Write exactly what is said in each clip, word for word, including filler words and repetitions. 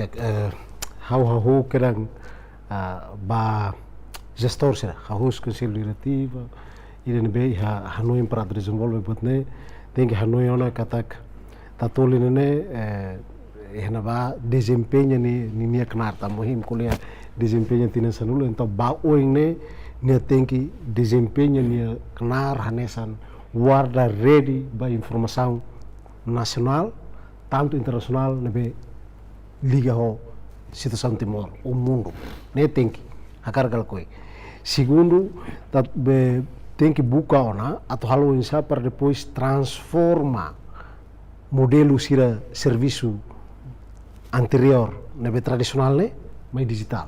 Eh, ha'u hahú kedan, ah, ba jestór sira, hahú husi Konsellu Diretiva, ida ne'ebé iha hanoin para dezenvolve buat ne'e, tenke hanoin ona katak Tatoli ne'e ne'e, eh, iha ne'ebá dezempeña ni, ninia knaar, tanba ohin ko'alia dezempeña tinan sanulu, entaun ba oin ne'e, nia tenke dezempeña nia knaar hanesan guarda rede ba informasaun nasionál, tantu internasionál ne'ebé liga ho situasaun Timor, ou mundu. Ne'e tenke hakarak ka lakohi. Segundu, ita be tenke buka ona atu halo oinsá para depois transforma modelu sira servisu anteriór ne'ebé tradisionál ne'e mai dijitál.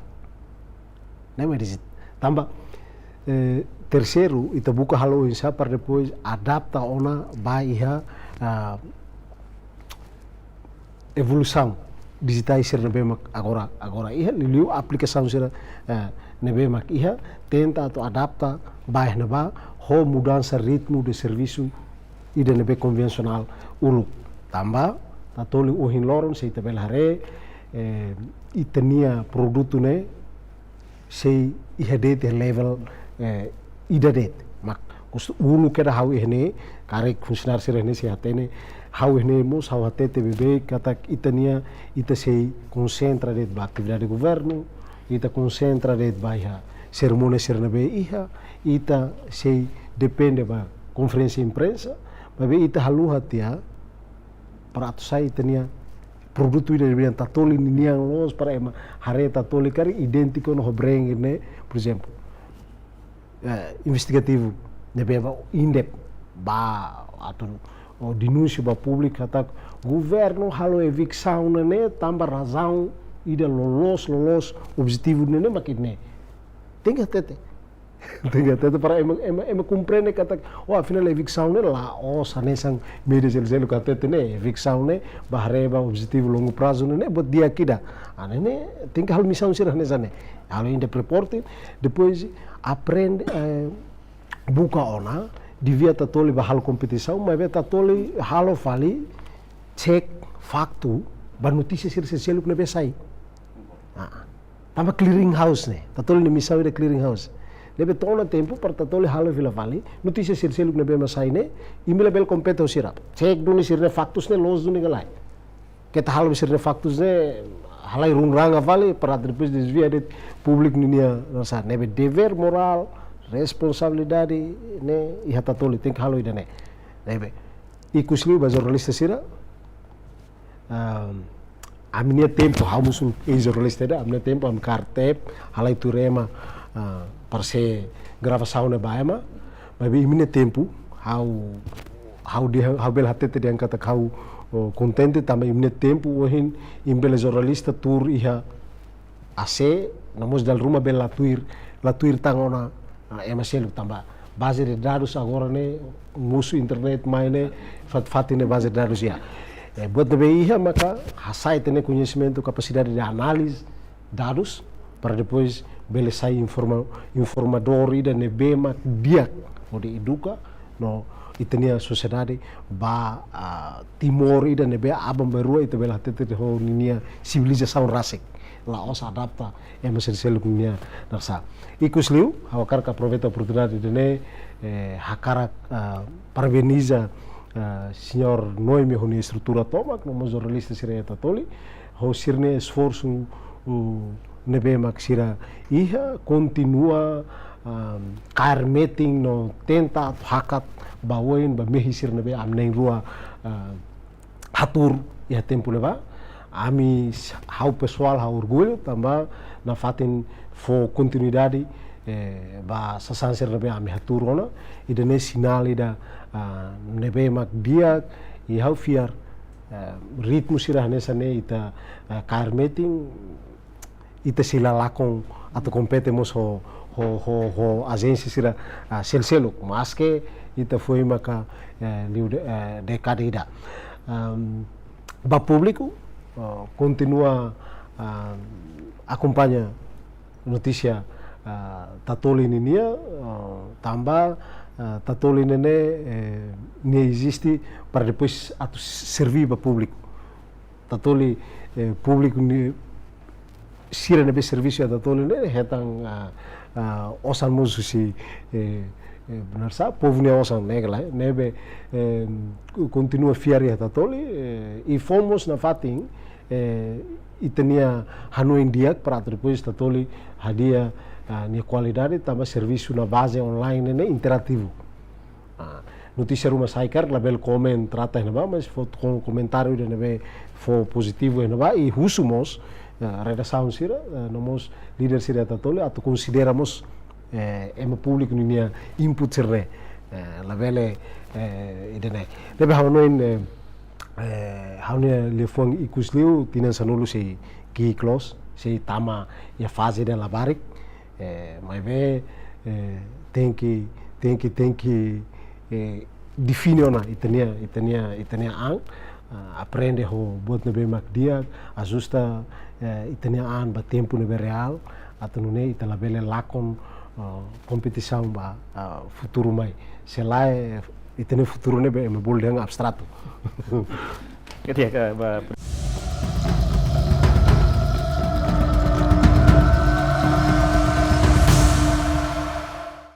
Ne'e mai dijitál. Tanba, eh, terseiru, ita buka halo oinsá para depois adapta ona ba iha, ah, evolusaun dijitais sira ne'ebé mak agora, agora iha, liuliu aplikasaun sira, eh, ne'ebé mak iha, tenta atu adapta ba iha ne'ebá ho mudansa ritmu de servisu ida ne'ebé konvensionál uluk. Tanba Tatoli ohin loron, se ita bele haree, eh, ita-nia produtu ne'e sei iha de'it iha level, eh, ida de'it. Mak, kust-, uluk kedas ha'u iha ne'e, karik funsionáriu sira iha ne'e sei hatene, ha'u iha ne'e mós ha'u hatete beibeik katak ita-nia, ita sei konsentra de'it ba atividade governu, ita konsentra de'it ba iha serimónia sira ne'ebé iha, ita sei depende ba konferénsia imprensa, maibé ita haluha tiha para atu sai ita-nia produtu ida ne'ebé Tatoli ninian loos para ema haree Tatoli karik idéntiku no ho brand ne'e, por ezemplu, eh, investigativu ne'ebé ba INDEP ba atu, o, denúnsia ba públiku katak governu halo eviksaun ne'e tanba razaun ida loloos, loloos, objetivu ne'e mak ne'e. Tenke hatete. Tenke hatete para ema, ema, ema komprende katak, oh, afinál eviksaun ne'e la'ós hanesan média seluk-seluk hatete ne'e, eviksaun ne'e ba haree ba objetivu longu prazu ne'e, ne'e buat di'ak ida. Ah, ne'e, ne'e tenke halo misaun sira hanesan ne'e. Halo INDEP reporting, depois aprende, eh, buka ona, devia Tatoli ba halo kompetisaun, maibé Tatoli halo fali cek faktu ba notísia sira seluk-seluk ne'ebé sai. Ah, tanba clearing house ne'e, Tatoli nia misaun ida clearing house. Ne'ebé to'o ona tempu para Tatoli halo fila fali notísia sira seluk ne'ebé mak sai ne'e, imi labele kompete ho sira. Cek duni sira-nia faktus ne'e loos duni ka lae. Keta halo sira-nia faktus ne'e halai runguranga fali para depois dezvia de'it públiku ninia rasa. Ne'ebé devér morál, responsabilidade ne'e iha Tatoli tenke halo ida-ne'e. Ne'ebé ikusliu ba jornalista sira, ah, ami-nia tempu, ha'u mós eis-jornalista ida, ami-nia tempu, ami kaer tep, halai tuir ema, ah, para sei gravasaun ne'e ba ema, maibé imi-nia tempu, ha'u, ha'u dehan, ha'u bele hatete dehan katak ha'u, oh, kontente tanba imi-nia tempu, ohin, imi bele jornalista tuur iha A C, no mós dala ruma bele la tuir, la tuir tan ona, ah, ema seluk tanba baze de dadus agora ne'e, mosu internet mai ne'e, fat-, fatin ne'e baze de dadus iha. Eh, buat ne'ebé iha maka hasai ita-nia koñesimentu, kapasidade de análize dadus, para depois bele sai informa-, informadór ida ne'ebé mak di'ak, hodi eduka, no ita-nia sosiedade ba, ah, Timor ida ne'ebé aban-bainrua ita bele hatete ho ninia sivilizasaun rasik. La'ós adapta ema sira seluk nia nasaun. Ikusliu, ha'u hakarak aproveita oportunidade ida-ne'e, eh, hakarak, ah, parabeniza, ah, señór Noemi ho nia estrutura tomak, no mós jornalista sira iha Tatoli, ho sira-nia esforsu, uh, ne'ebé mak sira iha, kontinua, um, kaer metin no tenta atu hakat ba oin ba mehi sira ne'ebé ami na'in-rua, uh, hatuur iha tempu ne'ebá. Ami s-, ha'u pesoál ha'u orgullu tanba nafatin fó kontinuidade, eh, ba sasán sira ne'ebé ami hatuur ona. Ida-ne'e sinál ida, ah, ne'ebé mak di'ak, i ha'u fiar, eh, ritmu sira hanesan ne'e ita, eh, kaer metin, ita sei la lakon atu kompete mós ho, ho, ho, ho ajénsia sira, ah, sel-seluk, maske ita foin maka, eh, liu de-, eh, dékada ida. Am, ba públiku, ah, kontinua, ah, akompaña notísia, ah, Tatoli ninia, ah, tanba, ah, Tatoli ne'e ne'e, eh, nia eziste para depois atu serví ba públiku. Tatoli, eh, públiku ni-, sira ne'ebé servisu iha Tatoli ne'e hetan, ah, ah, osan mós husi, eh, eh, benar sa, povu nia osan ne'e kala, ne'ebé, eh, kontinua fiar iha Tatoli, eh, i fó mós nafatin, eh, ita-nia hanoin di'ak para atu depois Tatoli hadi'a, ah, nia kualidade tanba servisu na baze online ne'e, ne'e interativu. Ah, notísia ruma sai karik labele komen trata iha ne'ebá, mas fó kom-, komentáriu ida ne'ebé fó pozitivu iha ne'ebá, i husu mós, ah, redasaun sira, ah, no mós líder sira Tatoli, atu konsidera mós, eh, ema públiku ninia input sira-ne'e, eh, labele, eh, ida-ne'e. Ne'ebé ha'u hanoin, eh, eh, ha'u-nia liafuan ikus liu, tinan sanulu sei ki'ik loos, sei tama iha faze ida labarik, eh, maibé, eh, tenke, tenke, tenke, eh, define ona ita-nia, ita-nia, ita-nia an, ah, aprende ho buat ne'ebé mak di'ak, ajusta, eh, ita-nia an ba tempu ne'ebé reál, atu nune'e ita labele lakon, ah, kompetisaun ba, ah, futuru mai. Se lae, eh, ita-nia futuru ne'e be, ema bolu dehan abstratu. Di'ak, eh, ba,